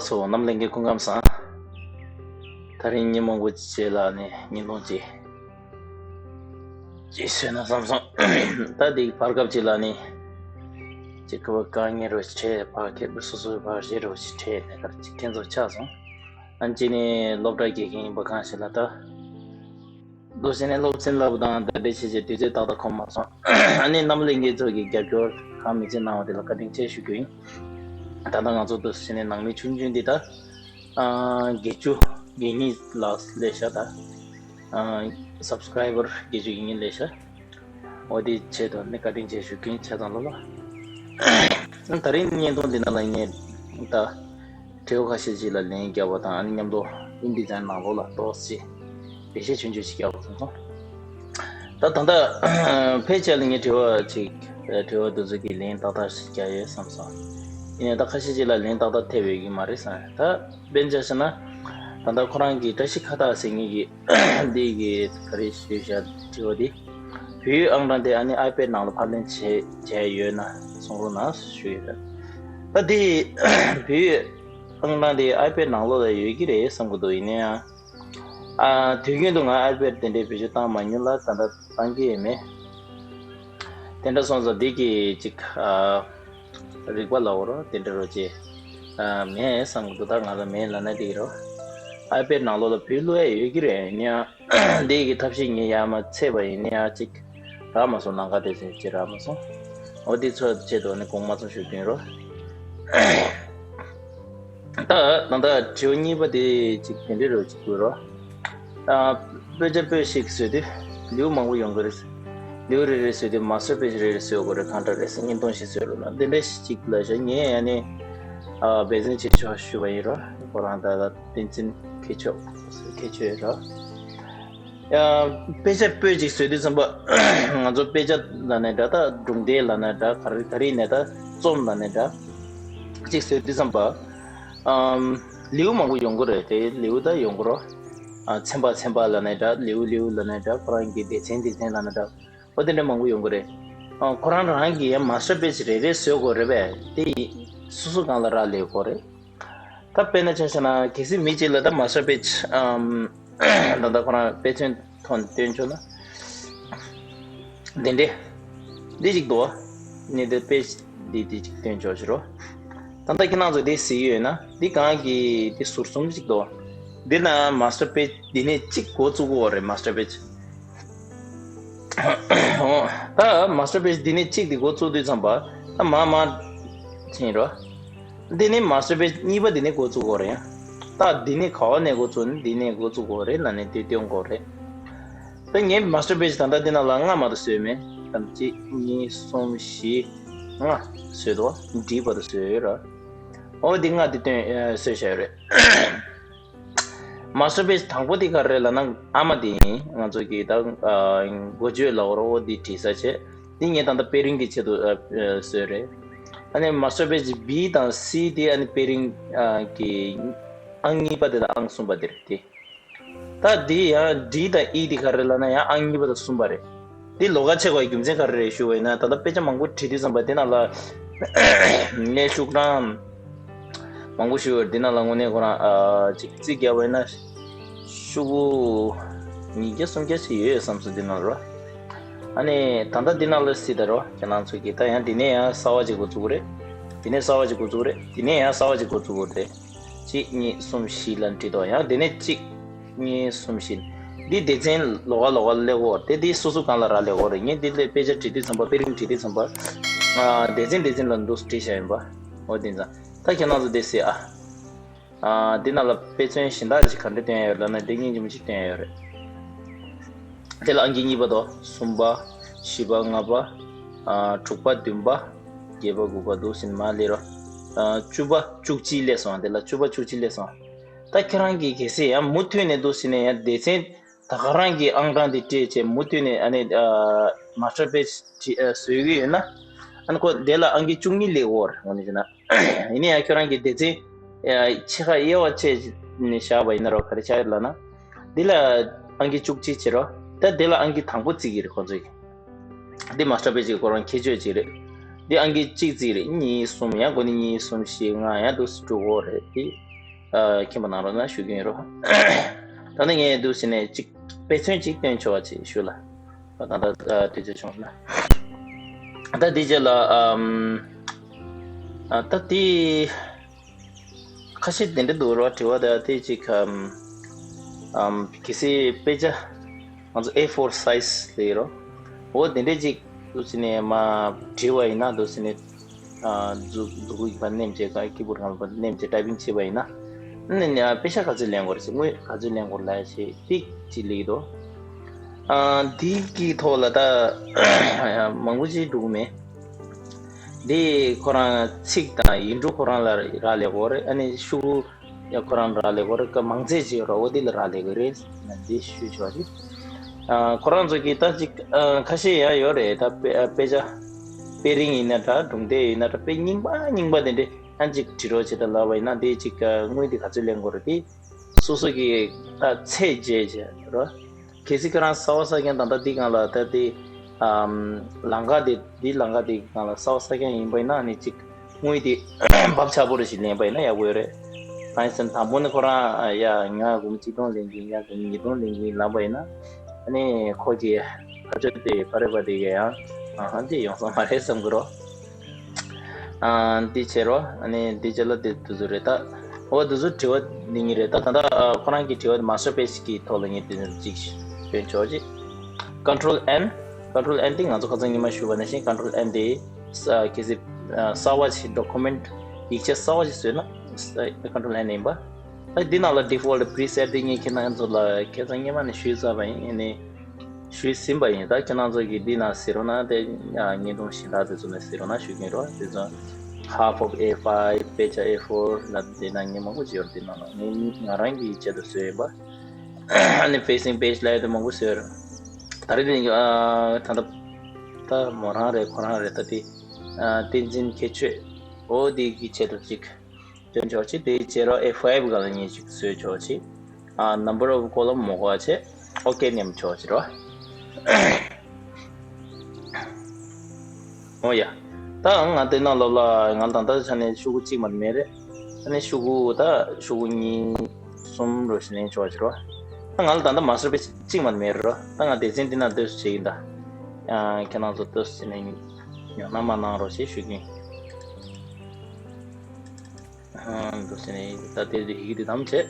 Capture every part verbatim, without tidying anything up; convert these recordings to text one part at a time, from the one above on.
སོ་ནམ་ལྷན་རྒྱས་སྐུ་ཁམས་བཟང་། ད་རིང་ཉིན་མང་པོ་ཅིག་ལ་ནི་ཉིན་ཐོང་ཅིག་ཅིག་བཟོས་ན་བསམ་སོང་། ད་འདི་བར་སྐབས་ཅིག་ལ་ནི་ཅིག་ཁ་བ་དཀའ་ངལ་རོ་ཅིག་འཕྲད་ཕར་ཁེ་སོ་སོའི་ཕར་བཞེས་རོ་ཅིག་འཕྲད་ནས་ད་ཅིག་ཐེན་ཚོ་ཆགས་སོང་། ཨ་ཅི་ནི་སློབ་གྲྭ་དགེ་རྒན་ཡིན་པ་གང་ཞིག་ལ་ད། འདུག་ཟེར་ནས་སློབ་ཚན་བསླབ་པ་དང་ད་ལྟའི་ཆེད་ཆེད་དུས་ཚོད་ཏག་ཏག་ཁོམ་མ་སོང་། ཨ་ནི་རྣམ་པ་ལྷན་རྒྱས་ཚོ་གིས་རྒྱབ་སྐྱོར་གང་མི་བྱེད་གནང་བ་དེ་ལ་བཀའ་དྲིན་ཆེ་ཞུ་རྒྱུ་ཡིན། ད་ལྟ་ང་ཚོ་འདུག་ཟེར་ནས་ནང་མི་ཆུང་ཆུང་འདི་ད་བརྒྱད་ཅུ་གྱ་གཉིས་ལ་སླེབས་ཤག་ད་སབ་སི་ཀ་རའི་བར་བརྒྱད་ཅུ་གྱ་གཉིས་སླེབས་ཤག་འོ་དེ་ཆེད་དུ་ནི་བཀའ་དྲིན་ཆེ་ཞུ་རྒྱུ་ཡིན། ཆ་ཚང་ལོ་ལ། ད་རིང་བརྙན་ཐུང་འདི་ནང་ལ་ངས་ད། དྲི་བ་ཁ་ཤས་ཤིག་ལ་ལན་བརྒྱབ་པ་དང་ཨ་ནི་མཉམ་དུ་ཨིན་ཌི་ཛའིན་ནང་ལོགས་ལ་ཏོག་ཙམ་འགྲེལ་བཤད་ཆུང་ཆུང་ཞིག་བརྒྱབ་པ་སོང་སོང་། ད་ད་ལྟ་ཕལ་ཆེར་ལ་ངས་དྲི་བ་ཅིག་དྲི་བ་འདི་ཚོ་གི་ལན་ཏག་ཏག་ཞིག་བརྒྱབ་ཡོད་བསམ་སོང་། ཡིན་ནའི་ད་ཁ་ཤས་ཤིག་ལ་ལན་ཏག་ཏག་ཐེབས་ཡོད་ཀྱི་མ་རེད་བསམ། ད་དཔེར་ན་ཆ་བཞག་ན་ད་ལྟ་ཁོ་རང་གི་བཀྲ་ཤིས་ཁ་བཏགས་ཟེར་མཁན་གྱི་འདི་གི་ག་རེ་ཞུས་བཞག་དྲི་བ་འདི། བོད་ཡིག་ཨང་གྲངས་དེ་ཨ་ནི་ཨའི་པེཌ་ནང་ལ་ཕབ་ལེན་བྱས་བྱས་ཡོད་ན་གསུང་རོགས་གནང་ཞུ་ཡོད། ད་དེ་བོད་ཡིག་ཨང་གྲངས་དེ་ཨའི་པེཌ་ནང་ལོགས་ལ་ཡོད་ཀྱི་རེད་བསམ་གྱི་འདུག་ཡིན་ན་ཡང་། ཨ་དུས་རྒྱུན་དུ་ང་ཨའི་པེཌ་དེ་འདྲའི་བེད་སྤྱོད་བཏང་མ་མྱོང་ལ་ད་ལྟ་བཏང་གི་ཡོད་མེད། དེ་འདྲ་སོང་ཙང་འདི་གི་ཅིག་ཨ་རིག་པ་ལ་འོ་རོ་དེ་འདྲ་རོ་ཅེ་ཨ་མེད་བསམ་གྱི་འདུག་ད་ང་ལ་མེད་ལབ་ན་འགྲིག་གི་རེད། ཨའི་པེཌ་ནང་ལོགས་ལ་བོད་ཡིག་བླུག་ཡ་ཡོད་ཀྱི་རེད། ཡིན་ན་ཡང་འདི་གི་ཐབས་ཤེས་ངས་ཡར་མར་བཙལ་བ་ཡིན་ན་ཡང་ཅིག་རག་མ་སོང་། ལམ་ཁ་དེ་ཚོ་ཅིག་རག་མ་སོང་། འོ་དེ་ཚོ་ཆེད་དུ་ནི་དགོངས་མ་ཚོམ་ཞུ་རྒྱུ་ཡིན་རོ། ད་ད་ལྟ་དྲི་བ་གཉིས་པ་དེ་ཅིག་དེ་འདྲའི་རོ་ཅིག་དགོས་རོ། ཨ་དཔེ་ཆ་པོད་ཞིག་བཟོས་དུས་ལེའུ་མང་པོ་ཡོང་གི་རེད། ལེའུ་རེ་རེ་བཟོས་དུས་མ་སི་ཊར་པེ་ཇི་རེ་རེ་བཟོ་དགོས་རེད། གང་འདྲ་རེད་ཟེར་བརྙན་ཐུང་ཞིག་བཟོས་རོགས་གནང་། དེ་འདྲ་ཞིག་ལ་བཞག་ངས་ཡང་ནི་ཨ་འབད་བརྩོན་བྱེད་ཆོག་ཞུ་བ་ཡིན་རོ། ཁོ་རང་ད་ལྟ་བསྟན་འཛིན་མཁས་མཆོག་མཁས་མཆོག་ཡིན་རོ། ཡང་དཔེ་ཆ་པོད་ཅིག་བཟོས་དུས་ཙམ་པ་ང་ཚོ་དཔེ་ཆ་ལབ་ནའི་འདྲ་ད་སྒྲུང་དེབ་ལབ་ནའི་འདྲ་ག་རེ་ག་རེ་ནས་ད་རྩོམ་ལབ་ནའི་འདྲ་ཅིག་བཟོས་དུས་ཙམ་པ་ཨམ་ལེའུ་མང་པོ་ཡོང་གི་རེད། དེ་ལེའུ་ད་ཡོང་གི་རོ། ཨ་ཚན་པ་ཚན་པ་ལབ་ནའི་འདྲ་ལེའུ་ལེའུ་ལབ་ནའི་འདྲ་ཁོ་རང་གི་སྡེ་ཚན་སྡེ་ཚན་ལབ་ནའི་འདྲ་འོ་དེ་འདྲ་མང་པོ་ཡོང་གི་རེད། ཨ་ཁོ་རང་རང་གི་ཡང་མ་སི་ཊར་པེ་ཇི་རེ་རེ་བཟོས་དགོས་རེད་པས། དེ་ཡི་སོ་སོ་སྒང་ལ་རག་ལས་དགོས་རེད། ད་དཔེར་ན་ཆ་བཞག་ན་གལ་སྲིད་མི་གཅིག་ལ་ད་མ་སི་ཊར་པེ་ཇི་ཨམ་ད་ལྟ་ཁོ་རང་དཔེ་མཚོན་ཐོག་ནས་སྟོན་ཆོག་ན། དེ་འདྲས། འདི་གཅིག་འདུག་ནི་དེ་པེ་ཇི་འདི་འདི་གཅིག་སྟོན་ཆོག་ཞུ་རོ། ད་ལྟ་ཁྱེད་རང་ཚོ་འདི་གཟིགས་ཡོད་ན་འདི་གང་གི་འདི་ཟུར་གསུམ་གཅིག་འདུག་འདི་ན་མ་སི་ཊར་པེ་ཇི་འདི་ནས་གཅིག་འགོ་བཙུགས་དགོས་རེད། མ་སི་ཊར་པེ་ཇི། ད་མ་སི་ཊར་པེ་ཇི་འདི་ནས་གཅིག་འདི་འགོ་བཙུགས་དུས་ཙམ་པ་ད་མ་མ་ཕྱིན་རོ། འདི་ནི་མ་སི་ཊར་པེ་ཇི་གཉིས་པ་འདི་ནས་འགོ་བཙུགས་དགོས་རེད། ད་འདི་ནི་ག་བ་ནས་འགོ་བཙུགས་ནི་འདི་ནས་འགོ་བཙུགས་དགོས་རེད་ལབ་ནས་དེ་སྟོན་དགོས་རེད། ད་ངའི་མ་སི་ཊར་པེ་ཇི་ད་ལྟ་འདི་ནང་ལ་ལྔ་མ་གཏོགས་བཟོས་མེད། ད་གཅིག་གཉིས་གསུམ་བཞི་ལྔ་བཟོས་འདུག་འབྲིའི་བར་དུ་བཟོས་ཡོད་ར། འོ་འདི་ལྔ་འདི་སྟོན་ཨ་བཟོས་བཞག་ཡོད་རེད། མ་སི་ཊར་པེ་ཇི་དང་པོ་དེ་ག་རེ་རེད་ལབ་ན་ཨ་མ་དེ་ཡིན། ང་ཚོ་གི་ད་ཨ་འགོ་བརྗོད་ལབ་དགོས་རེད། འོ་འདི་བྲིས་ས་བྱས། འདི་ངས་ད་ལྟ་དཔེ་རིང་གི་ཆེད་དུ་ཨ་ཨ་བཟོས་རེད། ཨ་ནི་མ་སི་ཊར་པེ་ཇི་བི་དང་སི་དེ་ཨ་ནི་དཔེ་རིང་ཨ་གི་ཨང་གཉིས་པ་དེ་དང་ཨང་གསུམ་པ་དེ་རེད་དེ། ད་འདི་ཡང་ཌི་དང་ཨི་དེ་ག་རེ་ལབ་ན་ཡང་ཨང་གཉིས་པ་དང་གསུམ་པ་རེད། འདི་ལོགས་ཀ་ཕྱེ་དགོས་རྒྱུ་མཚན་ག་རེ་རེད་ཞུ་བ་ཡིན་ན་ད་ལྟ་དཔེ་ཆ་མང་པོ་བྲིས་དུས་ཙམ་པ་དེ་ནང་ལ་ངས་ཤུགས་གྲངས་མང་པོ་ཞུ་བར་འདི་ནང་ལ་དངོས་གནས་ཁོ་རང་ཨ་ཅིག་རྩིས་རྒྱག་པ་ཡིན་ན་ཤུ་གུ་ཉིས་བརྒྱ་སུམ་བརྒྱ་ཞིག་ཡོད་བསམ་སོང་འདི་ནང་ལ། ཨ་ནི་ད་ལྟ་འདི་ནང་ལ་སྲིད་ད་རོ་ཁྱེད་རང་ཚོ་གིས་ད་ཡང་འདི་ནས་ཡང་གསར་བ་ཅིག་འགོ་བཙུགས་རེད། འདི་ནས་གསར་བ་ཅིག་འགོ་བཙུགས་རེད། འདི་ནས་ཡང་གསར་བ་ཅིག་འགོ་བཙུགས་དགོས་རེད། གཅིག་གཉིས་གསུམ་བཞི་ལ་བྲིས་དོ། ཡང་དེ་ནས་གཅིག་གཉིས་གསུམ་བཞི། འདི་སྡེ་ཚན་ལོགས་ཀ་ལོགས་ཀ་སླེབས་དགོས་རེད། དེ་འདི་སོ་སོ་སྒང་ལ་རག་ལས་དགོས་རེད། ངས་འདི་ལ་དཔེ་ཆ་བྲིས་དུས་ཙམ་པ་དཔེ་རིང་བྲིས་དུས་ཙམ་པ་ཨ་སྡེ་ཚན་སྡེ་ཚན་ལ་འདུག་བྲིས་བཞག་ཡིན་པ། འོ་དེ་ཙང་ད་ཁྱེད་རང་ཚོ་དེ་གཟིགས་ཨ། ཨ་འདི་ནང་ལ་དཔེ་མཚོན་གཞན་དག་ཅིག་ག་འདྲ་སྟོན་ཡ་ཡོད་ལབ་ན་འདི་སྙིང་རྗེ་མོ་ཅིག་སྟོན་ཡ་ཡོད་རེད། དེ་ལ་ཨང་ཀི་གཉིས་པ་དང་གསུམ་པ། བཞི་པ། ལྔ་པ། ཨ་དྲུག་པ། བདུན་པ། བརྒྱད་པ། དགུ་པ། འདུག་ཟིན་མ་ལས་རོ། ཨ་བཅུ་པ། བཅུ་གཅིག་སླེབས་སོང་། དེ་ལ་བཅུ་པ་བཅུ་གཅིག་སླེབས་སོང་། ད་ཁྱེད་རང་གིས་གལ་སྲིད་ཡང་མུ་མཐུད་ནས་འདུག་ཟིན་ནས་ཡང་སྡེ་ཚན་ད་ག་རང་གི་ཨང་གྲངས་དེ་སྤྲད་བྱས་མུ་མཐུད་ནས་ཨ་ནི་ཨ་མ་སི་ཊར་པེ་ཇི་ཨ་བཟོས་ཀྱི་ཡོད་ན་ཨ་ནི་ཁོ་དེ་ལ་ཨང་ཀི་བཅུ་གཉིས་སླེབས་ཡོད་རེད། འོ་ནི་བྱས་ན། ཡིན་ན་ཡང་ཁྱོད་རང་གི་སྡེ་ཚན་ཕྱེད་ཀ་དབྱེ་བ་ཕྱེ་ནས་བཞག་པ་ཡིན་ན་རོ་ག་རེ་ཆགས་ཡོད་ལབ་ན། འདི་ལ་ཨང་ཀི་བཅུ་གཅིག་བྱེད་རོ། ད་འདི་ལ་ཨང་ཀི་དང་པོ་བརྩི་གི་རེད་ཁོང་ཚོས། འདི་མ་སི་ཊར་པེ་ཇི་ཁོ་རང་ཁྱད་ཆོས་ཅིག་རེད། འདི་ཨང་ཀི་གཅིག་བརྩི་གི་རེད། གཉིས་གསུམ་ཡང་སྒོ་ནས་གཉིས་གསུམ་བཞི་ལྔ་ཡང་འདུག་སེ་དྲུག་འོ་རེད་དེ། ཨ་མཁྱེན་པ་གནང་རོགས་གནང་ཞུ་གི་ཡིན་རོ། ད་ནི་ངས་འདུག་ཟེར་ནས་གཅིག་དཔེ་མཚོན་གཅིག་སྟོན་ཆོག་པ་ཅིག་ཞུ་ལ། ད་ད་ལྟ་དུས་ཚོད་བྱུང་ན། ད་འདི་རྗེས་ལ་ཨམ་ཨ་ད་དེ་ཁ་ཤས་དེ་འདྲ་འདུག་རོ། དྲི་བ་ད་དེ་གཅིག་ཨམ་ཨམ་གལ་སྲིད་དཔེ་ཆ་ང་ཚོ་ཨེ་ཕོར་སའི་ཛི་ལས་རོ། འོ་དེ་འདྲ་གཅིག་འདུག་ཟེར་ནས་མ་བྲིས་པ་ཡིན་ན་འདུག་ཟེར་ནས། ཨ་མཛུ་མཛུ་གུ་ཡིན་པ་མནན་བྱས་ཀྱི་ཀི་བོར་སྒང་ལ་མནན་བྱས་ཊའི་པིང་བྱས་པ་ཡིན་ན། ཨ་ནི་ཨ་དཔེ་ཆ་ག་ཚོད་ལེན་དགོས་རེད་ཟེར། དངུལ་ག་ཚོད་ལེན་དགོས་རེད་ལབ་བྱས་ཏིག་ཅིག་སླེབས་ཀྱི་འདུག་ཨ་འདི་གི་ཐོག་ལ་ད་མང་པོ་ཅིག་འགྲོ་གི་མེད། འདི་ཁོ་རང་ཚིག་དང་ཡིག་འབྲུ་ཁོ་རང་ལ་རག་ལས་དགོས་རེད། ཨ་ནི་ཤོག་གུ་ཡ་ཁོ་རང་རག་ལས་དགོས་རེད། ཀ་མང་ཚད་ཅིག་ཡོད་རེད། འོ་འདི་ལ་རག་ལས་དགོས་རེད་ན་འདི་ཞུས་ཆོག་ཅིག་ཨ་ཁོ་རང་ཚོ་གིས་ད་ཅིག་ཨ་ཁ་ཤས་ཡང་ཡོད་རེད། ད་དཔེ་ཨ་དཔེ་ཆ་དཔེ་རིང་ཡིན་ན་འདྲ། སྒྲུང་དེབ་ཡིན་ན་འདྲ། དཔེ་རྙིང་པ་རྙིང་པ་དེ་འདྲས་ཨ་ཅིག་བྲིས་རོགས་བྱེད་ད་ལབ་པ་ཡིན་ན་དེ་ཅིག་ཨ་དངུལ་དེ་ག་ཚོད་ལེན་དགོས་རེད། དེ་སོ་སོ་གིས་ད་ཚད་འཇལ་བྱེད་རོགས། གལ་སྲིད་ཁྱེད་རང་གསར་པ་གསར་རྐྱང་ད་ལྟ་འདི་སྒང་ལ་ད་དེ་ཨམ་ལམ་ཁ་དེ་འདི་ལམ་ཁ་དེ་སྒང་ལ་གསར་པ་གསར་རྐྱང་ཡིན་པ་ཡིན་ན་ཨ་ནི་ཅིག་དངུལ་དེ་བབ་ཆགས་པོ་རེ་ཞིག་ལེན་པ་ཡིན་ན་ཡག་པོ་ཡོད་རེད། གང་ཡིན་ཟེར་ན་དང་པོ་ནི་ཁོ་རང་ཡ་ང་སྒོར་མོ་གཅིག་སྟོང་ལེན་གྱིན་ཡ་སྒོར་མོ་ཉིས་སྟོང་ལེན་གྱིན་ལབ་པ་ཡིན་ན། ཨ་ནི་ཁོ་གི་ཕ་ཆོས་དེ་ཕ་རེད་པ་དེ་ག་ཡང་ཨ་ཧ་འདི་ཡོང་ས་མ་རེད་བསམ་གི་རོ། ཨ་འདི་བྱེད་རོ། ཨ་ནི་འདི་བྱེད་ལ་དེ་དུས་ཚོད་རེད་ད། འོ་དུས་ཚོད་དྲི་བ་འདི་གཉིས་རེད་ད། ད་ལྟ་ཁོ་རང་གི་དྲི་བ་མ་སྟར་པེ་ཇི་གི་ཐོག་ལ་ངས་དེ་ཚོ་གཅིག་སྟོན་ཆོག་ཅིག Control N Control N དེ་ང་ཚོ་ཁ་སང་ཉི་མ་ཞུས་པ་ནང་བཞིན་Control N དེ་ས་གལ་སྲིད་ཨ་གསར་བ་ཞིག་ཌོ་ཁུ་མེན་ཊི་ཡིག་ཆ་གསར་བ་ཞིག་བཟོས་ན་ས་Control N ཡིན་པ། ཨ་འདི་ནང་ལ་ཌི་ཕོལ་ཊི་པི་རི་སེ་ཊི་དེ་ངས་ཁྱེད་རང་ཚོ་ལ་ཁ་སང་ཉི་མ་ནས་ཞུས་ཚར་བ་ཡིན། ཨ་ནི་ཞུས་ཟིན་པ་ཡིན། ད་ཁྱེད་རང་ཚོ་གིས་འདི་ནང་གཟིགས་རོགས་གནང་དེ་ཨ་བརྙན་ཐུང་གཞན་དག་དེ་ཚོ་ནས་གཟིགས་རོགས་གནང་ཞུ་གི་ཡིན་རོ། དེ་ཚོ་half of A five དཔེ་ཆ་A four ལ་དེ་ནང་ཉིན་མང་པོ་ཅིག་ཡོད་རེད། དེ་ནང་ལ་ངས་ང་རང་གི་ཆེད་དུ་བཟོས་ཡོད་པ། ཨ་ནི་ཕེ་སིང་པེ་ཇི་ལབ་ཡ་དེ་མང་པོ་བཟོས་ཡོད་རེད། ད་རེས་དེ་ཨ་ད་ལྟ་ད་མོ་རང་རེད་ཁོ་རང་རེད། ད་དེ་ཨ་བསྟན་འཛིན་མཁས་མཆོག་འོ་དེ་གི་ཆེད་དུ་ཅིག་སྟོན་ཆོག་ཅིག་དེ་བྱེད་རོགས། A five སྒང་ལ་ངས་ཅིག་བཟོས་ཆོག་ཅིག་ཨ་number of column མོ་གོ་བ་བྱས་ཨོ་ཀེ་མནན་ཆོག་ཅིག་རོ། ཨོ་ཡ། ད་ང་དེ་ནང་ལོགས་ལ་ང་ད་ལྟ་ཆ་ནས་ཤོག་གུ་གཅིག་མ་མེད་རེད། ཨ་ནི་ཤོག་གུ་ད་ཤོག་གུ་གཉིས་གསུམ་རོ་ཞིག་ལེན་ཆོག་ཅིག་རོ། ད་ང་ལ་ད་ལྟ་མ་སྟར་པེ་ཇི་གཅིག་མ་མེད་རེད་རོ། ད་ང་སྡེ་ཚན་འདི་ནང་ལྟོས་བྱེད་ཀྱིན་ད། ཨ་ཁྱེད་རང་ཚོ་ལྟོས་བྱེད་ནས་ཉོ་ན་མ་གནང་རོགས་ཞེས་ཞུ་གི་ཡིན། འདུག་ཟེར་ནས་ད་དེ་ཡི་གེ་དེ་བདམས་བྱས།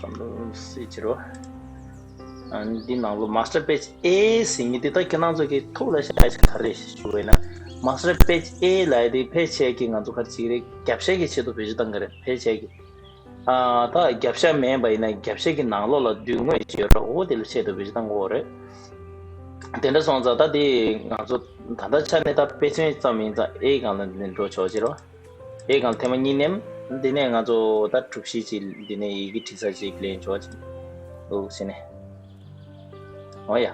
Control C བྱེད་རོགས། འདི་ནང་ལོ་མ་སྟར་པེ་ཇི་ཨེ་ཟེར་མཁན་དེ་ད་ཁྱེད་རང་ཚོ་གི་ཐུགས་ལ་ཤར་ཡ་ཞིག་ག་རེ་ཞུ་བས་ན། མ་སྟར་པེ་ཇི་ཨེ་ལབ་ཡ་དེ་ཕལ་ཆེར་གྱི་ང་ཚོ་ག་རེ་བྱེད་ཀྱི་རེད། རྒྱབ་ཤ་གི་ཆེད་དུ་བེད་སྤྱོད་བཏང་གི་རེད། ཕལ་ཆེར་གྱི། ཨ་ད་རྒྱབ་ཤ་མེད་པ་ཡིན་ན་རྒྱབ་ཤ་གི་ནང་ལོགས་ལ་མདུན་ངོས་ཅིག་ཡོད་རེད། འོ་དེ་ལ་ཆེད་དུ་བེད་སྤྱོད་བཏང་དགོས་རེད། དེ་འདྲ་སོང་ཙང་ད་དེ་ང་ཚོ་ད་ལྟ་ཆ་ནས་ད་དཔེ་མཚོན་ཙམ་ཡིན་ཙང་ཨེ་སྒང་ལ་འགྲོ་ཆོག་ཅིག་རོ། ཨེ་སྒང་ལ་ཐེངས་མ་གཉིས་མནན། དེ་ནས་ང་ཚོ་ད་གྲུ་བཞི་ཅིག་འདི་ནས་ཡི་གེ་བྲི་ས་ཅིག་ལེན་ཆོག་ཅིག་འདུག་ཟེར་ནས། འོ་ཡ།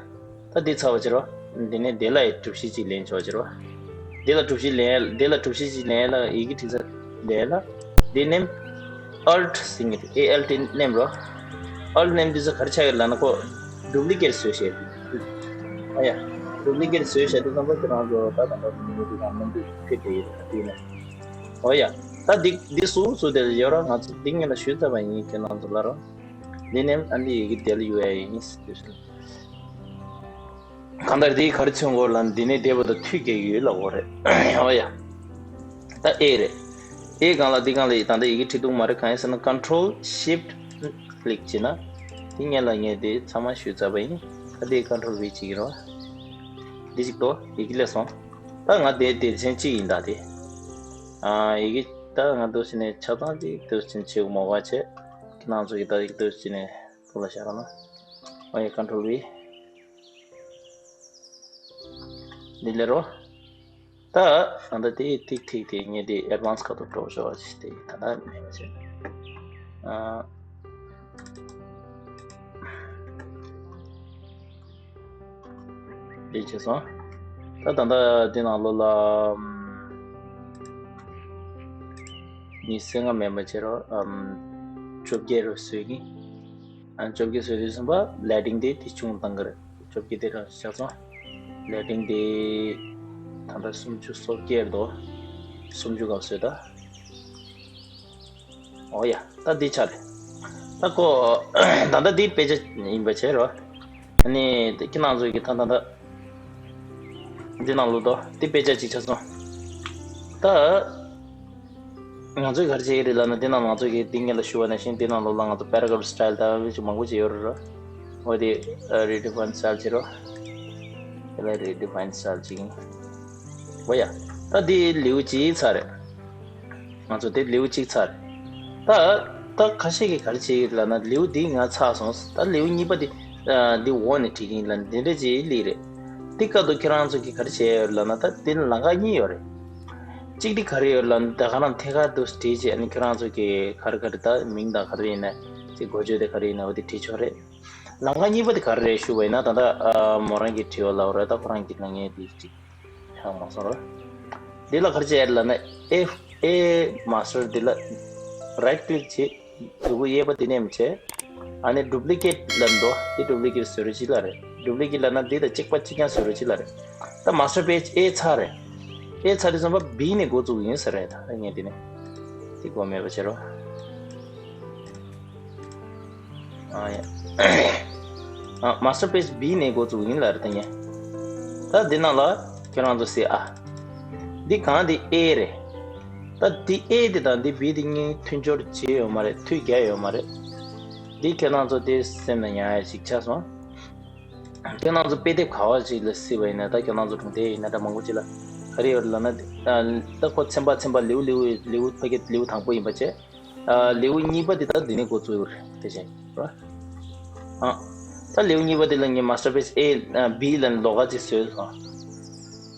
ད་འདི་ཚར་བ་ཅིག་རོ། འདི་ནས་དེ་ལ་ཡི་གྲུ་བཞི་ཅིག་ལེན་ཆོག་ཅིག་རོ། དེ་ལ་གྲུ་བཞི་ལེན་དེ་ལ་གྲུ་བཞི་ཅིག་ལེན་ལ་ཡི་གེ་བྲི་ས་ལེན་ལ། འདི་མནན། Alt ཟེར་མཁན་དེ་A L T མནན་རོ། Alt མནན་དུས་ཚོད་ག་རེ་ཆགས་ཡོད་ལབ་ན་ཁོ་ཌུབ་ལི་ཀེཊ་བཟོས་བཞག་འདུག་ཨ་ཡ། ཌུབ་ལི་ཀེཊ་བཟོས་བཞག་དུས་ཙམ་པ་ཁྱེད་རང་ཚོ་ད་ད་ད་མི་འདུག་ག་མི་འདུག་ཕེབས་བསྡད་ཡོད་ད་དེ་ནས། འོ་ཡ། ད་འདི་འདི་སུ་སུ་དེ་ཡོད་ར། ང་ཚོ་འདི་ངེད་ལ་ཞུས་ཚར་བ་ཡིན། ཁྱེད་རང་ཚོ་ལ་རོ། འདི་ནས་ཨ་འདི་ཡི་གེ་དེ་ལ་ཡོད་ཡ་ཡིན་ཟེར་དུས་ཚོད། གང་ལྟར་དེའི་ག་རེ་མཚོན་གོ་ལ་འདི་ནས་བསྡད་པ་དང་མཐུད་རྒྱག་ཡོད་ལ་འོ་རེད། འོ་ཡ། ད་ཨེ་རེད། ཨེ་སྒང་ལ་འདི་སྒང་ལ་ཡི་ད་ལྟ་ཡི་གེ་བྲིས་འདུག་མ་རེད། གང་ཡིན་ཟེར་ན་Control Shift Click བྱས་ན་འདི་ངེད་ལ་ངས་དེ་ཚང་མ་ཞུས་ཚར་བ་ཡིན། ད་དེ་Control V བྱེད་ཀྱི་རོ། འདི་ཅིག་ཏོ་ཡི་གེ་སླེབས་སོང་། ད་ང་དེ་སྡེ་ཚན་གཅིག་ཡིན་ད་དེ། ཨ་ཡི་གེ་ད་ང་འདུག་བྱས་ནས་ཆ་ཚང་ཅིག་འདུག་བྱས་ནས་བྱེད་དགོས་མ་བ་བྱས། ཁྱེད་རང་ཚོ་གི་ད་ཡི་གེ་འདུག་བྱས་ནས། ཐུགས་ལ་བཞག་རོགས་གནང་། ཨོ་ཡ། Control V འདི་ལས་རོ། ད་ད་ལྟ་དེ་ཐིག་ཐིག་དེ་ངས་དེ་ཨེཌ་ཝན་སི་ཁ་ཐུག་འགྲོ་ཤོག་ཅིག་དེ་ད་ལྟ་མེད་པ་བྱས། ཨ་འདི་བྱས་སོང་། ད་ད་ལྟ་དེ་ནང་ལོགས་ལ་ཨམ་ཉི་ཤུ་རྩ་ལྔ་མེད་པ་བྱེད་རོགས། ཨམ་བཅོ་བརྒྱད་རུ་བཟོས་ཀྱི། ཨ་བཅོ་བརྒྱད་བཟོས་དུས་ཙམ་པ་ལེ་ཌིང་དེ་དེ་ཆུང་བཏང་གི་རེད། བཅོ་བརྒྱད་དེ་རང་བཞག་སོང་། ལེ་ཌིང་དེ་ད་ལྟ་སུམ་ཅུ་སོ་བརྒྱད་འདུག་སུམ་ཅུ་སྐབས་བཟོས་ད། ཨོ་ཡ། ད་འདི་ཆ་རེད། ད་ཁོ་ད་ལྟ་འདི་དཔེ་ཆ་ཡིན་པ་བྱས་རོ། ཨ་ནི་དེ་ཁྱེད་རང་ཚོ་གི་ད་ད་ད་འདི་ནང་ལོ་ཏོ་འདི་དཔེ་ཆ་གཅིག་ཆགས་སོང་། ད་ང་ཚོས་ག་རེ་བྱེད་ཀྱི་རེད་ལབ་ན། འདི་ནང་ང་ཚོ་གི་འདི་སྔོན་ལ་ཞུ་བ་ནང་བཞིན་འདི་ནང་ལོ་ལ་ང་ཚོ་paragraph style ད་ཅིག་མང་པོ་ཅིག་ཡོད་རེད་རོ། འོ་དེ་redefine style བྱེད་རོ། དེ་ལ་redefine style ཅིག་ཡིན། འོ་ཡ། ད་འདི་ལེའུ་གཅིག་ཚར་རེད། ང་ཚོ་དེ་ལེའུ་གཅིག་ཚར། ད་ད་ཁ་ཤས་ཀྱིས་ག་རེ་བྱེད་ཡོད་ལབ་ན། ལེའུ་འདི་ང་ཚར་སོང་། ད་ལེའུ་གཉིས་པ་འདི་ཨ་འདི་འོག་ནས་བྲིས་ཀྱིན་ལབ་འདི་འདྲ་ཅིག་སླེབས་རེད། དེ་སྐབས་དུ་ཁྱེད་རང་ཚོ་གིས་ག་རེ་བྱས་ཡོད་ལབ་ན། ད་དེ་ལམ་ཁ་གཉིས་ཡོད་རེད། གཅིག་འདི་ག་རེ་ཡོད་ལབ་ན། ད་ག་རང་ཐད་ཀར་དུ་བྲིས་བྱས། ཨ་ནི་ཁྱེད་རང་ཚོ་གིས་ག་རེ་ག་རེ་ད་མིང་དང་ག་རེ་ཡིན་ན་ཅིག་འགོ་བརྗོད་དེ་ག་རེ་ཡིན་ན་འོ་དེ་བྲིས་ཆོག་རེད། ལམ་ཁ་གཉིས་པ་དེ་ག་རེ་རེད་ཞུ་བ་ཡིན་ན། ད་ལྟ་ཨ་མོ་རང་གིས་བྲིས་པ་ལབ་རེད། ད་ཁོ་རང་གིས་ལབ་མཁན་དེ་ཅིག་ཧ་མ་སོང་ར། འདི་ལ་ག་རེ་བྱས་ལབ་ན། A A master འདི་ལ་right click བྱེད། གཟུགས་པོ་གཡས་པ་དེ་ནས་མི་བྱེད། ཨ་ནི་duplicate ལབ་འདུག་འདི་duplicate བཟོ་རོགས་བྱེད་ལབ་རེད། duplicate ལབ་ན་འདི་དང་གཅིག་པ་གཅིག་རྐྱང་བཟོ་རོགས་བྱེད་ལབ་རེད། ད་master page A ཚར་རེད། A ཚར་དུས་ཙམ་པ་B ནས་འགོ་བཙུགས་ཡིན་ཟེར་རེད། ད་ངས་འདི་ནས་འདི་འགོ་མེད་པ་བྱེད་རོགས། ཨ་ཡ། ཨ་master page B ནས་འགོ་བཙུགས་ཡིན་ལབ་རེད། ད་ངས་ད་འདི་ནང་ལ་ཁྱེད་རང་ཚོ་གཟིགས་ཨ། འདི་གང་འདི་A རེད། ད་འདི་A འདི་དང་འདི་B འདི་གཉིས་མཐུན་སྦྱོར་བྱས་ཡོད་མ་རེད། མཐུད་རྒྱག་ཡོད་མ་རེད། འདི་ཁྱེད་རང་ཚོ་དེ་སེམས་ལ་ཉར་ཡ་ཞིག་ཆགས་སོང་། ཁྱེད་རང་ཚོ་དཔེ་དེབ་ག་བ་ཞིག་ལ་གཟིགས་པ་ཡིན་ན། ད་ཁྱེད་རང་ཚོ་གྲོང་སྡེ་ཡིན་ན་འདྲ་མང་པོ་ཅིག་ལ་ག་རེ་ཡོད་ལབ་ན། ད་ཁོ་ཚན་པ་ཚན་པ་ལེའུ་ལེའུ་ལེའུ་ཕ་གི་ལེའུ་དང་པོ་ཡིན་པ་བྱས། ཨ་ལེའུ་གཉིས་པ་འདི་ད་འདི་ནས་འགོ་བཙུགས་ཡོད་རེད། དེ་བཞིན་ར། ཨ་ད་ལེའུ་གཉིས་པ་འདི་ལ་ངས་master page A ཨ་B ལ་ལོགས་ཀ་ཅིག་བཟོས་སོང་།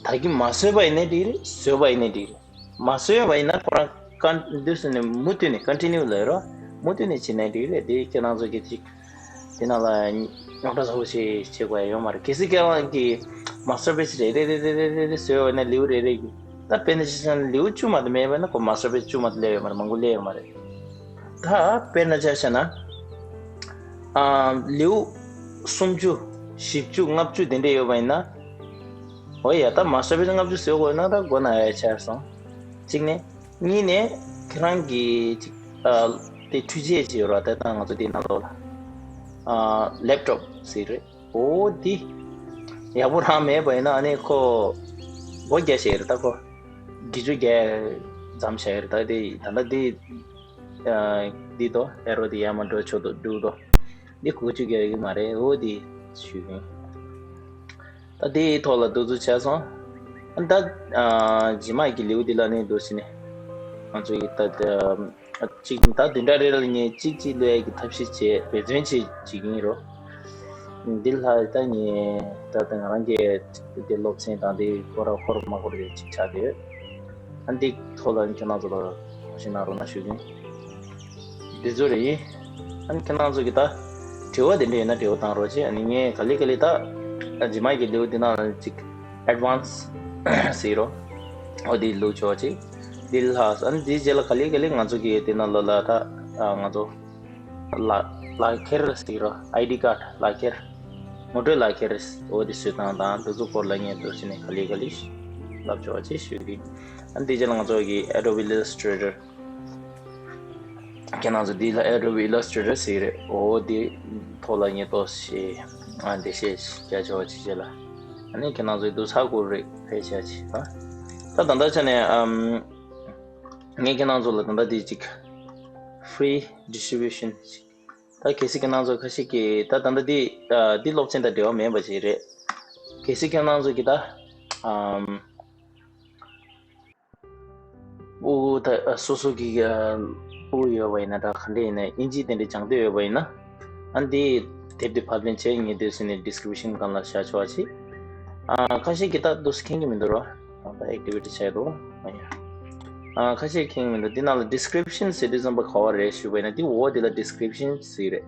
ད་གིན་མ་བཟོས་པ་ཡིན་ནའི་འགྲིག་རེད། བཟོས་པ་ཡིན་ནའི་འགྲིག་རེད། མ་བཟོས་པ་ཡིན་ན་ཁོ་རང་ཀན་འདུག་སེ་ནས་མུ་མཐུད་ནས་continue ལབ་རོགས། མུ་མཐུད་ནས་བྱེད་ནའི་འགྲིག་རེད། དེ་ཁྱེད་རང་ཚོ་གིས་ཅིག་དེ་ནང་ལ་རྙོག་དྲ་ཚ་པོ་ཞིག་བྱེད་དགོས་ཡ་ཡོད་མ་རེད། གལ་སྲིད་ཁྱེད་རང་གིས་master page རེ་རེ་རེ་རེ་རེ་རེ་བཟོས་པ་ཡིན་ན། ལེའུ་རེ་རེ་གི་ད་དཔེར་ན་ཆ་བཞག་ན་ལེའུ་བཅུ་མ་གཏོགས་མེད་པ་ཡིན་ན་ཁོ་master page བཅུ་མ་གཏོགས་སླེབས་ཡོད་མ་རེད། མང་པོ་སླེབས་ཡོད་མ་རེད། ད་དཔེར་ན་ཆ་བཞག་ན་ཨ་ལེའུ་སུམ་ཅུ་བཞི་བཅུ་ལྔ་བཅུ་དེ་འདྲས་ཡོད་པ་ཡིན་ན། འོ་ཡ། ད་master page ལྔ་བཅུ་བཟོ་དགོས་ན་ད་མགོ་ན་ཡ་ཆགས་སོང་། གཅིག་ནས། གཉིས་ནས་ཁྱེད་རང་གིས་ཅིག་ཨ་དེ་འཕྲུལ་ཆས་ཅིག་ཡོད་ར། ད་ལྟ་ང་ཚོ་དེའི་ནང་ལོགས་ལ་ཨ་laptop ཟེར་རེད། འོ་དེ་ཡག་པོ་རང་མེད་པ་ཡིན་ན་ཨ་ནི་ཁོ་སྒོ་རྒྱག་བྱས་རེད། ད་ཁོ་བརྒྱད་ཅུ་བརྒྱ་ཙམ་བྱས་རེད། ད་དེ་ད་ལྟ་དེ་ཨ་འདི་དོ་arrow དེ་ཡར་མར་འགྲོ་ཆོག་དོ་འདུག་དོ། འདི་དགུ་བཅུ་རྒྱག་གི་མ་རེད། འོ་དེ་ཞུས་ཡིན། ད་དེའི་ཐོག་ལ་འདུག་ཚུལ་བྱས་སོང་། ད་ཨ་རྗེས་མ་གི་ལེའུ་འདི་ལ་ནི་འདུག་སེ་ནས་ང་ཚོ་ཡི་ད་ཨ་གཅིག་ད་བདུན་ཕྲག་རེ་ལ་ངས་གཅིག་གཅིག་ལོས་ཀྱི་ཐབས་ཤེས་བྱས་འབད་བརྩོན་བྱེད་བྱེད་ཀྱི་ཡིན་རོ། འདི་ལ་ད་ངས་ད་ད་ང་རང་གི་དེ་སློབ་ཚན་དང་དེ་སྐོར་སྐོར་མ་སྐོར་དེ་གཅིག་ཆགས་བསྡད་ཡོད། ཨ་འདི་ཐོག་ལ་ཁྱེད་རང་ཚོ་ལ་གོ་ཤེས་གནང་རོགས་གནང་ཞུ་གི་ཡིན། འདི་ཚོ་རེད། ཨ་ནི་ཁྱེད་རང་ཚོ་གི་ད་དྲི་བ་དེ་འདྲ་ཡོད་ན་དྲི་བ་བཏང་རོགས་བྱེད། ཨ་ནི་ངས་ག་ལེ་ག་ལེ་ད་རྗེས་མ་གི་ལེའུ་འདི་ནང་ལ་ཅིག་advance ཟེར་རོ། འོ་འདི་བླུགས་ཆོག་ཅིག་འདི་ལྷག་ཨ་ནི་འདིའི་རྗེས་ལ་ག་ལེ་ག་ལེ་ང་ཚོ་གི་འདི་ནང་ལོ་ལ་ད་ང་ཚོ་ལག་ལག་ཁྱེར་ཟེར་རོ། ID card ལག་ཁྱེར། ངོ་སྤྲོད་ལག་ཁྱེར། འོ་འདི་བཟོ་སྟངས་དང་འདི་ཚོ་སྐོར་ལ་ངས་འདུག་སེ་ནས་ག་ལེ་ག་ལེ་བསླབ་ཆོག་ཅིག་ཞུ་གི། ཨ་ནི་འདིའི་རྗེས་ལ་ང་ཚོ་གི་Adobe Illustrator ཁྱེད་རང་ཚོ་འདི་ལ་Adobe Illustrator ཟེར་གི་རེད། འོ་འདི་ཐོག་ལ་ངས་ཏོག་ཙམ་ཨ་འགྲེལ་བཤད་རྒྱག་ཆོག་ཅིག་བྱས་ལ། ཨ་ནི་ཁྱེད་རང་ཚོའི་འདུག་ཚ་དགོས་རེད་ཕལ་ཆེར་ཅིག་ཨ། ད་ད་ལྟ་ཆ་ནས་ཨམ་ངས་ཁྱེད་རང་ཚོ་ལ་ད་ལྟ་འདི་ཅིག་free distribution ཅིག་ད་གལ་སྲིད་ཁྱེད་རང་ཚོ་ཁ་ཤས་ཀྱིས་ད་ད་ལྟ་འདི་ཨ་འདི་སློབ་ཚན་དང་འབྲེལ་བ་མེད་པ་ཅིག་རེད། གལ་སྲིད་ཁྱེད་རང་ཚོ་གིས་ད་ཨམ། ཨོ་ད་སོ་སོ་གི་ཨོ་ཡོད་པ་ཡིན་ན་ད་ག་འདྲ་ཡིན་ན་ཨིན་ཇི་དེ་འདྲ་སྦྱང་འདོད་ཡོད་པ་ཡིན་ན་ཨ་འདི་དེབ་འདི་ཕབ་ལེན་བྱས་ངས་འདི་སེ་ནས་description སྒང་ལ་བཞག་ཆོག་པ་ཅིག་ཨ་ཁ་ཤས་ཀྱིས་ད་འདུག་སེ་མཁྱེན་གྱི་མི་འདུག་རོ། ད་activity བྱས་འདུག་ཨ་ཡ། ཨ་ཁ་ཤས་མཁྱེན་གྱི་མི་འདུག་འདི་ནང་ལ་description ཟེར་དུས་ཙམ་པ་ག་བ་རེད་ཞུས་པ་ཡིན་ན་འདི་འོག་འདི་ལ་description ཟེར་རེད།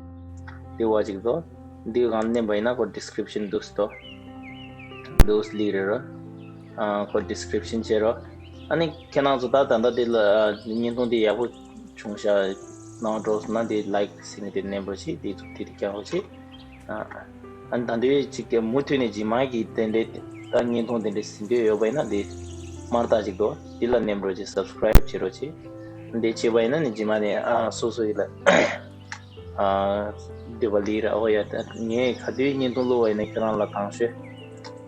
འདི་བ་ཅིག་འདུག་འདི་སྒང་མནན་པ་ཡིན་ན་ཁོ་description འདུག་སེ་འདུག་འདུག་སེ་ལི་རེད་རོ། ཨ་ཁོ་description བྱེད་རོ། ཨ་ནི་ཁྱེད་རང་ཚོ་ད་ད་ལྟ་འདི་ལ་ཨ་བརྙན་ཐུང་འདི་ཡག་པོ་བྱུང་ཤག་གནང་འགྲོ་སོང་ན་འདི་like ཟེར་ནས་འདི་མནན་རོགས་བྱེད། འདི་ཚོ་དེ་དེ་རྒྱག་རོགས་བྱེད། ཨ་ཨ་ནི་ད་འདི་ཅིག་མུ་མཐུད་ནས་རྗེས་མ་གི་དེ་འདྲའི་ད་བརྙན་ཐུང་དེ་འདྲའི་གཟིགས་འདོད་ཡོད་པ་ཡིན་ན་འདི་དམར་རྟགས་ཅིག་འདུག་འདི་ལ་མནན་རོགས་བྱེད། subscribe བྱེད་རོགས་བྱེད། འདི་བྱས་པ་ཡིན་ན་ནི་རྗེས་མ་ནས་ཨ་སོ་སོ་ཡིན་ལ་ཨ་འདི་བ་ལི་ར་ཨོ་ཡ་ད་ངས་ག་དུས་བརྙན་ཐུང་བླུགས་པ་ཡིན་ན་ཁྱེད་རང་ལ་དང་ཤོས་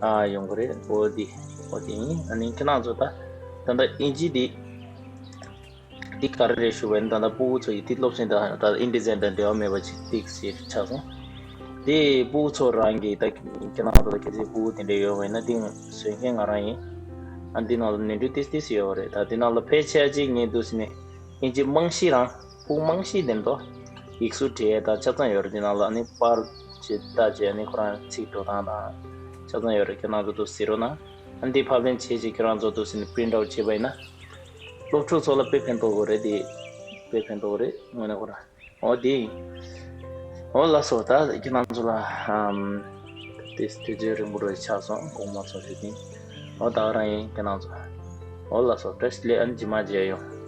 ཨ་ཡོང་གི་རེད། ཨོ་འདི་ཨོ་འདི་ཡིན། ཨ་ནི་ཁྱེད་རང་ཚོ་ད་ད་ལྟ་ཨིན་ཇི་འདི་འདི་ག་རེ་རེད་ཞུ་བ་ཡིན་ན། ད་ལྟ་ཕྲུ་གུ་ཚོ་ཡི་འདི་སློབ་ཚན་དང་ད་ལྟ་ཨིན་ཌི་ཛའིན་དང་འབྲེལ་བ་མེད་པ་ཅིག་ཏིག་ཟེར་ཆགས་སོང་། དེ་ཕྲུ་གུ་ཚོ་རང་གིས་ད་ཁྱེད་རང་ཚོ་ལ་གལ་སྲིད་ཕྲུ་གུ་དེ་འདྲ་ཡོད་པ་ཡིན་ན་འདི་བཟོ་མཁན་ང་རང་ཡིན། ཨ་འདི་ནང་ལ་ནོར་འཁྲུལ་ཏིག་ཏིག་ཡོད་པ་རེད། ད་འདི་ནང་ལ་ཕལ་ཆེར་ཅིག་ངས་འདུག་ཟེར་ནས་ཨིན་ཇི་རྨང་གཞི་རང་ཕྲུ་གུ་རྨང་གཞི་དེ་འདྲ་ཡིག་གཟུགས་འབྲི་ཡས་དང་ཆ་ཚང་ཡོད་རེད། འདི་ནང་ལ་ཨ་ནི་པར་ཅིག་ལྟ་བྱས་ཨ་ནི་ཁོ་རང་ཚིག་འགྲོ་སྟངས་དང་ཆ་ཚང་ཡོད་རེད། ཁྱེད་རང་ཚོ་འདུག་གཟིགས་རོགས་གནང་། ཨ་འདི་ཕབ་ལེན་བྱས་རྗེས་ཁྱེད་རང་ཚོ་འདུག་ཟེར་ནས་པི་རིན་ཊི་ཨའུཊ་བྱས་པ་ཡིན་ན། སློབ་ཕྲུག་ཚོ་ལ་དཔེ་ཕན་ཐོགས་ཀྱི་རེད། དེ་དཔེ་ཕན་ཐོགས་ཀྱི་རེད། དངོས་གནས་ཁོ་རང་། འོ་དེ་ཡིན། འོ་ལགས་སོ། ད་ཁྱེད་རང་ཚོ་ལ་ཨམ་དེ་དུས་ཚོད་རིང་པོ་རེ་ཆགས་སོང་། དགོང་མོ་སོང་ཞིག་ཡིན། འོ་ད་ག་རང་ཡིན་ཁྱེད་རང་ཚོ། འོ་ལགས་སོ། བཀྲ་ཤིས་བདེ་ལེགས། ཨ་ནི་རྗེས་མ་མཇལ་ཡོང་།